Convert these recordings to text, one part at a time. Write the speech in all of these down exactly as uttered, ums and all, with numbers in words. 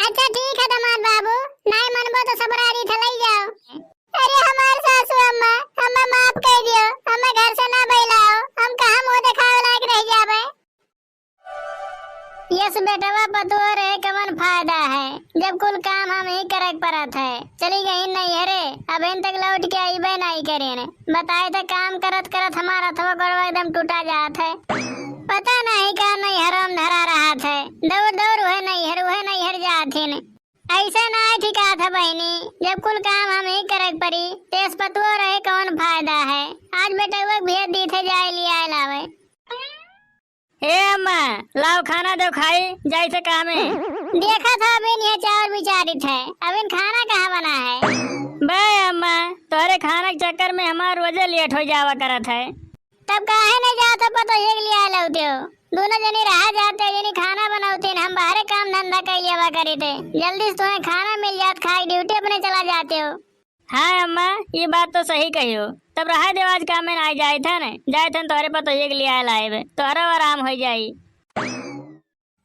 अच्छा ठीक है दमाद बाबू, नाई मनबो तो सबरारी थे लई जाओ। अरे हमार सासू अम्मा, हमें माफ कर दियो, हमें घर से ना बैलाओ, हम कहाँ मुँह देखावे लायक रह जाबे। यस बेटवा, पतोह रहे कवन फायदा है, जब कुल काम हम ही करे के पड़त है। चली गई नैहरे, अब इन तक लौट के अइबे नहीं करेन। बताए तो काम करत करत हमार हथवा गोड़वा एकदम टूटा जात है। पता नहीं का नैहरों में धरा रहत है, दौड़ दौड़ वह नैहर, वह नैहर जात हिन। ऐसे ना ठिकात है बहिनी, जब कुल काम हम ही करे के पड़ी, तेज पतुओ रहे कौन फायदा है। आज बेटवा के भेज दी थे, जाए लियाए लावे। ए अम्मा, लाओ खाना दो खाई, जाई थे कामे। देखा था अबिन ये चाउर बिचारित है, अबिन खाना कहाँ बना है? बे अम्मा, तोहरे खाना के चक्कर में हमार रोजे लेट हो जावा करत है। तब काहे नहीं जात पतोहिया के लियाए लावते हो? दोनों जनी रहा जाते, जनी खाना बनावते न, हम बाहरे काम धंधा कर लियावा करी थे। जल्दी से तुम्हें खाना मिल जात, खाई ड्यूटी अपने चला जाते हो। हाँ अम्मा, ये बात तो सही कही हो। तब रहा देव, आज काम में ना जाए थे न, जाए थे न तोहरे पतोहिया के लियाए लाएब, तोहरा आराम हो जाई।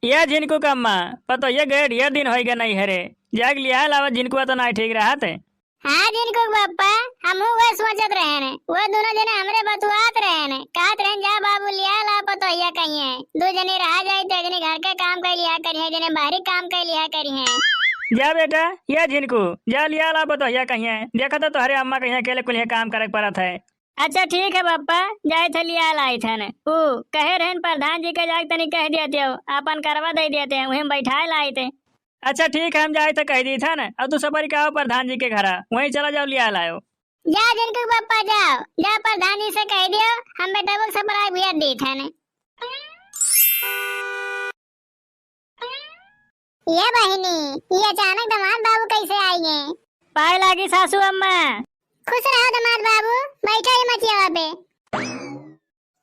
ये झिनकू का अम्मा, पतोहिया गए ढेर दिन होई गए नैहरे, जाके लियाए लावा, झिनकुआ तो ना ठीक रहत है। हाँ झिनकू के बप्पा, हमहू वह सोचत रहेन, वह दोनों जने हमरे बतुआत रहेन, कहत रहेन जा बाबू लिया ला पतोहिया कहिए, दो जने रहा जाई तो एक जने घर के काम कर लिया करिए, एक जने बाहरी काम कर लिया करिए। जा बेटा, ये झिनकू, जा लिया ला पतोहिया कहिए, देखा तो तोहरे अम्मा कहिए अकेले कुलिया काम करे के पड़त है। अच्छा ठीक है बप्पा, जाए थे लिया लाई थन। ऊ कहे रहन प्रधान जी के जाके तनी कह दिया हो, अपन करवा दे दिया थे, वहीं बैठाए लाई थे। अच्छा ठीक है, हम जाए थे कह दी थन, अब तू सपरी का आओ प्रधान जी के घरा, वहीं चला जाओ लिया लाओ। जा झिनकू बप्पा जाओ, जा प्रधान जी से कह दियो, हम बेटा को सपराई भेज दी थन। ये बहिनी, ये अचानक दमाद बाबू कैसे आई गए? पाए लागी सासू अम्मा। खुश रहो दमाद बाबू, बैठो ये मचियावा पे।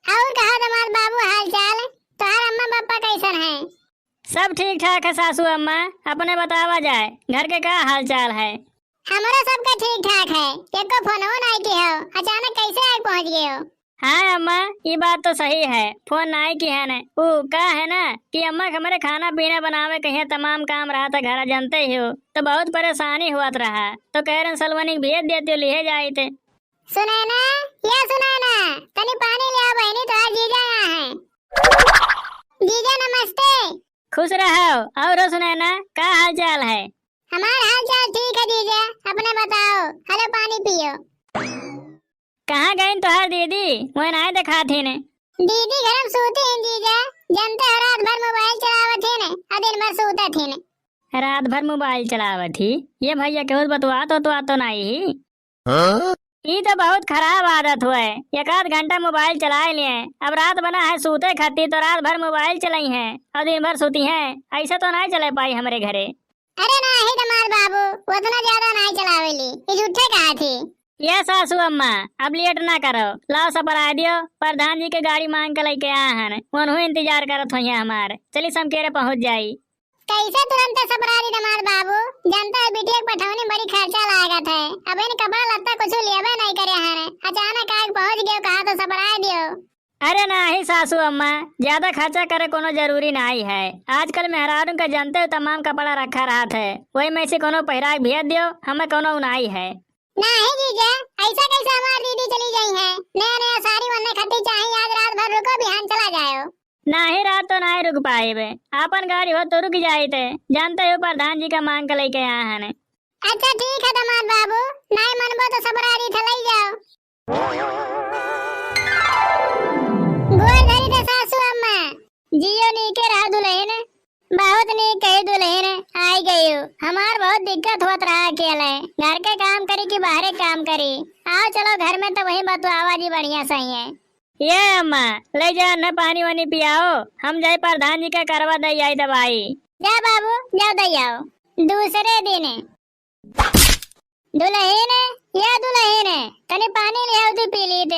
और कहा दमाद बाबू हाल चाल, तोहार अम्मा पापा कैसन हैं? सब ठीक ठाक है सासू अम्मा, अपने बतावा जाए, घर के का हाल चाल है? हमारा सबका ठीक ठाक है, एको फोनवो नाई किहे हो, अचानक कैसे आके पहुँच गए हो? हाँ अम्मा, ई बात तो सही है, फोन नाई किहे न। ऊ का है ना कि अम्मा के हमरे खाना पीना बनावे के हियाँ तमाम काम रहत है, घरा जानते ही हो, तो बहुत परेशानी होत रहा, तो कह रहे सलवनी के भेज देती हो, लिहे जाइत। सुनैना, ये सुनैना, तनी पानी ले आ बहिनी, तोहार जीजा यहाँ हैं। जीजा नमस्ते। खुश रहो। और हो सुनैना, का हाल चाल है? हमार हाल चाल ठीक है जीजा, अपने बताओ। हेलो, पानी पियो। कहाँ गईन तोहार दीदी? वह नाय देखात हिन। दीदी घर में सूती हिन जीजा, जानते हो रात भर मोबाइल चलावत हिन और दिन भर सूतत हिन। रात भर मोबाइल चलावत ही? ये भैया केहू से बतुआत उतुआत तो नाई ही? हाँ? ई तो बहुत खराब आदत हुए, एक आध घंटा मोबाइल चलाए लिए, अब रात बना है सूते खातिर तो रात भर मोबाइल चलाई हैं और दिन भर सूती हैं, ऐसे तो नाई चले पाई हमरे घरे। अरे नाही दमाद बाबू, उतना ज्यादा नाही चलावेली, ई झूठे कहा थी। ये सासू अम्मा, अब लेट ना करो, लाओ सपराय दियो, प्रधान जी के गाड़ी मांग के लेके आया हन, उन्हों इंतजार करत होइहैं हमार, चली समकेरे पहुँच जाई। कैसे तुरंत सपराय दी दमाद बाबू, जानता है बिटिया के पठौनी बड़ी खर्चा लागत है, अब इन कपड़ा लत्ता कुछ लेबे नहीं करे हन, अचानक आके पहुँच गयो, कहा तो सपराय दियो। अरे नाही सासू अम्मा, ज्यादा खर्चा करे कोनो जरूरी नाही है। आजकल मेहरारू का जानते हो तमाम कपड़ा रखा रहत है, वही में से कोनो पहिराक भेज दियो, हमें कोनो उनाई है। नाही जीजा, ऐसा कैसे हमार दीदी चली गई हैं? नया नया साड़ी ओढ़ने खातिर चाही, आज रात भर रुको, बिहान चला जायो। नाही रात तो नाही रुक पाएबे, आपन गाड़ी हो तो रुक जाइत, जानते हो प्रधान जी का मांग के लेके आया हन। अच्छा ठीक है दमाद बाबू, नाही मनबो तो सबरारी थे लई जाओ। गोर धरी थे सासू अम्मा। जियो नीके रहा दुल्हन। बहुत नीक कही दुल्हन, आई गयो। हमार बहुत दिक्कत होत रहा अकेले। घर के काम करी कि बाहरे काम करी। आओ चलो घर में तो वही बतुआवा जी बढ़िया सही है। ये अम्मा, ले जा न पानी वानी पियाओ, हम जाई प्रधान जी का करवा दे आई दवाई। जा बाबू, जाओ दे आओ। दूसरे दिन। दुल्हन, या दुल्हन, तनी पानी ले आओ, तू पी लीत।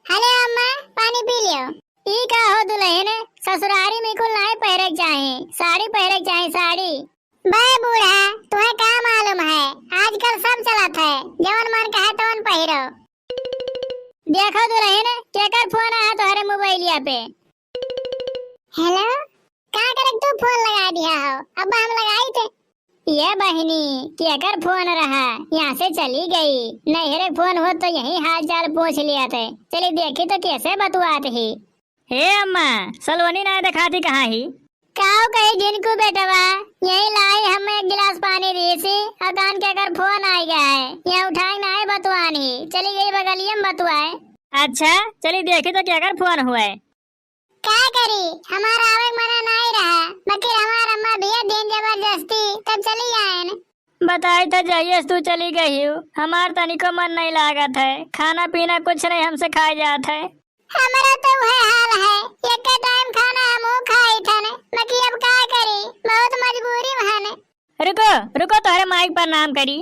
हले अम्मा, पानी पी लियो। ई का हो दुल्हन, ससुरारी में कुल नाई पहिरे के चाही, साड़ी पहिरे के चाही, साड़ी। बे बूढ़ा, तुम्हें का मालूम है, आजकल सब चलत है, जवन मन कहे तवन पहिरो। देखो दुल्हन, केकर फोन आया तोहरे मोबाइलिया पे? हेलो, का करे तू फोन लगाइ दिहा हो? अब हम लगाइत। ये बहिनी, केकर फोन रहा? यहाँ से चली गई। नैहरे फोन होत तो यही हाल चाल पूछ लियात। चली देखी तो कैसे बतुआत ही। हे अम्मा, सलोनी नाय देखाती कहाँ ही? काऊ कही झिनकू बेटवा, यही लाई हम एक गिलास पानी दीसी, अकान केकर फोन आइ गए, यहाँ उठाए नाय बतुआन ही, चली गई बगलिया में बतुआए। अच्छा, चली देखी तो केकर फोन हुए। का करी, हमार आवे के मना नाय रहा, मगर हमार अम्मा भेज दिन जबरदस्ती, तब चली आएन। बताइत है जहियस तू चली गई हो, हमार तनिको मन नहीं लागत है, खाना पीना कुछ नहीं हमसे खाए जात है। हमरो तो उहे हाल है, एक टाइम खाना हमहू खाइत हन, बाकी अब का करी, बहुत मजबूरी में हन। रुको, रुको, तोहरे माई के प्रणाम करी।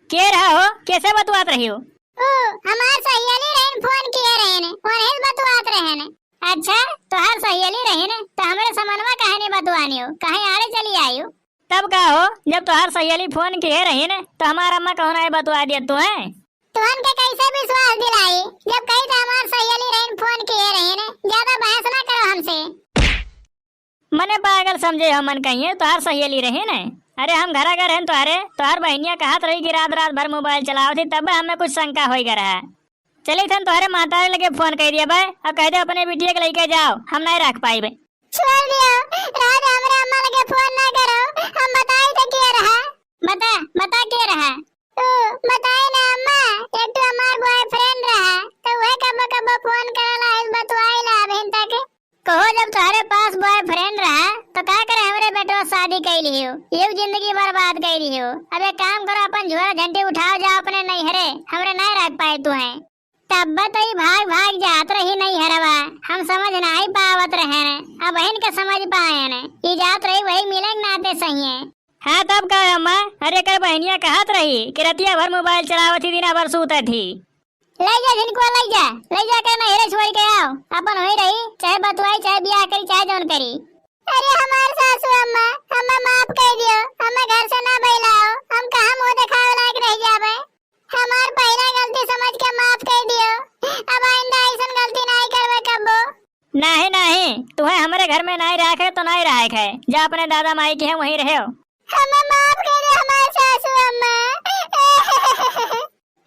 के रहा हो, कैसे बतुआत रही हो? ओ, हमार सहेली रहन, फोन किए रहन, उन्हें बतुआत रहन। अच्छा, तोहार सहेली रहिन, त हमरे समनवा काहे नहीं बतुआनी हो? कहीं आड़े चली आई हो? तब का हो, जब तोहार सहेली फोन किहे रहिन, त हमार अम्मा कहूँ नाय बतुआ दिया तू हैं? तुहन के कैसे विश्वास दिलाई, जब कही त हमार सहेली रहिन फोन किहे रहिन, ज्यादा बहस ना करो हमसे। मने पागल समझे हो मन कहिए, तोहार सहेली रहिन? अरे हम घरा घर हैं तोहरे, तोहार बहनिया कहत रही कि रात रात भर मोबाइल चलावत ही, तब हमें कुछ शंका होई गा रहा। चली थन तोहरे महतारी लगे फोन कर दिया बे, और कह दे अपने बिटिया के लेके जाओ, हम नहीं रख पाइबे। छोड़ दियो, राज हमरे अम्मा लगे फोन ना करो, हम बताई तो के रहा। बता, बता के रहा। ओ, बताई ना अम्मा, एक तो हमार बॉयफ्रेंड रहा, तो वह कबो कबो फोन करला, इस बतवाई ला अभिन तक। कहो जब तोहरे पास बॉयफ्रेंड रहा, तो का करे हमरे बेटवा शादी कैली हो, ये जिंदगी बर्बाद कैली हो। अब एक काम करो, अपन झोरा झंटी उठाओ, जाओ अपने नैहरे, हमरे नहीं रख पाए तू हैं। तब तो ई भाग भाग जात रही नैहरवा, हम समझ नाई पावत रहन, अब इनके समझ पाएन, ई जात रही वही मिले के नाते सही है। हाँ तब का अम्मा, अरे कर बहनिया कहत रही कि रतिया भर मोबाइल चलावत ही, दिना भर सूतत ही। ले जा जिनको ले जा, ले जा के नैहरे छोड़ के आओ, अपन वही रही, चाहे बतवाई, चाहे बियाह करी, चाहे जौन करी। अरे हमार सासू अम्मा, हमें माफ कर दियो, हमें घर से ना बैलाओ, हम कहाँ मुँह देखावे लायक रह जाबे। हमार पहला गलती समझ के माफ कर दियो, अब आइंदा ऐसन गलती नाई करबे कब्बो। नाही, नाही, तुहे हमरे घर में नाई राखे तो नाई रहे है, जा अपने दादा माई के हैं वहीं रहे। हमें माफ कर दे हमार सासू अम्मा।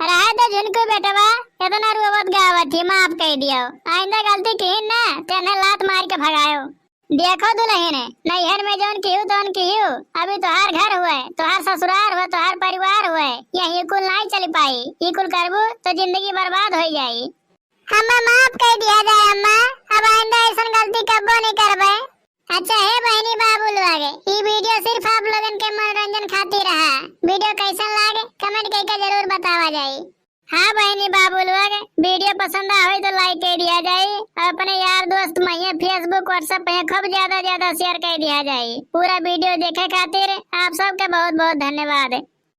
रहे दे झुनकू बेटवा, इतना रोवत गावत ही, माफ कर दियो। आइंदा गलती किहिन ना, तेने लात मार के भगायो। देखो दुलहिन, नैहर में जौन किहू तौन किहू, अभी तोहार घर हुए, तोहार ससुरार हुए, तोहार परिवार हुए, यही कुल नाई चल पाई। ई कुल करबू तो जिंदगी बर्बाद हो जाई। हमें माफ कर दिया जाए अम्मा, अब आइंदा ऐसन गलती कब्बो नहीं करबे। अच्छा हे बहनी बाबू लोग, ई वीडियो सिर्फ आप लोगन के मनोरंजन खातिर रहा। वीडियो कैसन लागे कमेंट करके जरूर बतावा जाई। हाँ बहनी बाबू लोग, वीडियो पसंद आवे तो लाइक कर दिया जाए और अपने यार दोस्त में Facebook WhatsApp पे खूब ज्यादा ज्यादा शेयर कर दिया जाए। पूरा वीडियो देखे खातिर आप सबके बहुत बहुत धन्यवाद।